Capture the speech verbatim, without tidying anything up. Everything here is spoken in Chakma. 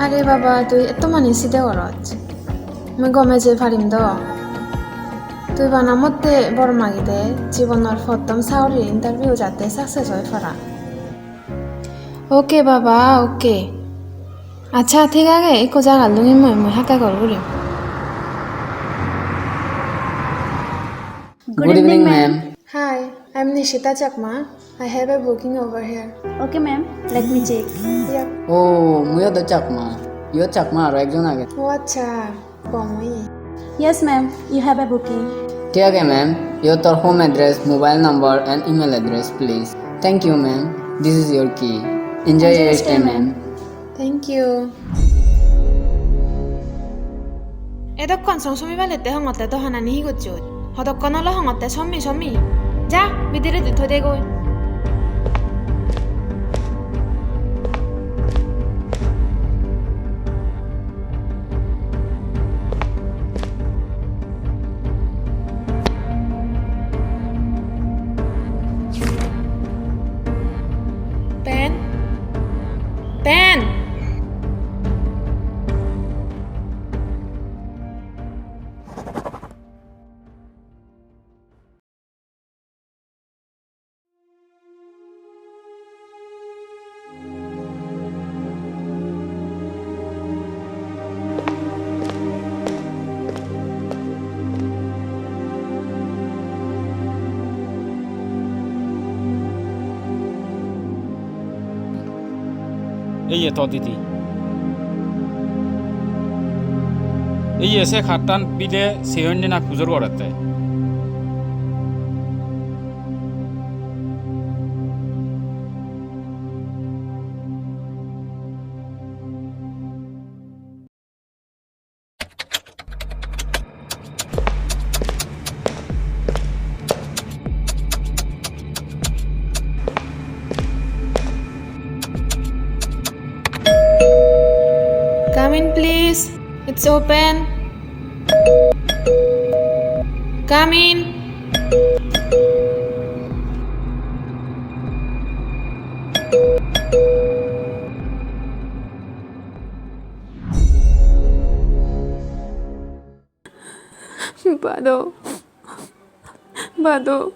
Are baba, tui etto mani side goroj. Mui gome jei parim do. Tui bana motte bor magi de, jibonor pottom sagori interview jatte success oi para. Okay baba, okay. Accha, thik age, ekko jaga lungim mui, mui hakke call gurim. Good evening, ma'am. Hi, I'm Nishita Chakma. I have a booking over here. Okay, ma'am. Let me check. Yeah. Oh, muiyo do Chakma. Iyot Chakma aro ekjon age. Oh, accha. Gom oye. Yes, ma'am. You have a booking. Thik age, ma'am. Iyot tor home address, mobile number and email address, please. Thank you, ma'am. This is your key. Enjoy your stay, ma'am. Thank you. Edokkon song somi balette hongotte dohanani hi gocchot? Hodokkon olo hongotte somi somi. Ja, bidiredi thoi degoi. Pen? Pen! Ei ye to didi. Ei ye se khattan bile se onne na pujor gorette. Come in, please. It's open. Come in. Bado. Bado.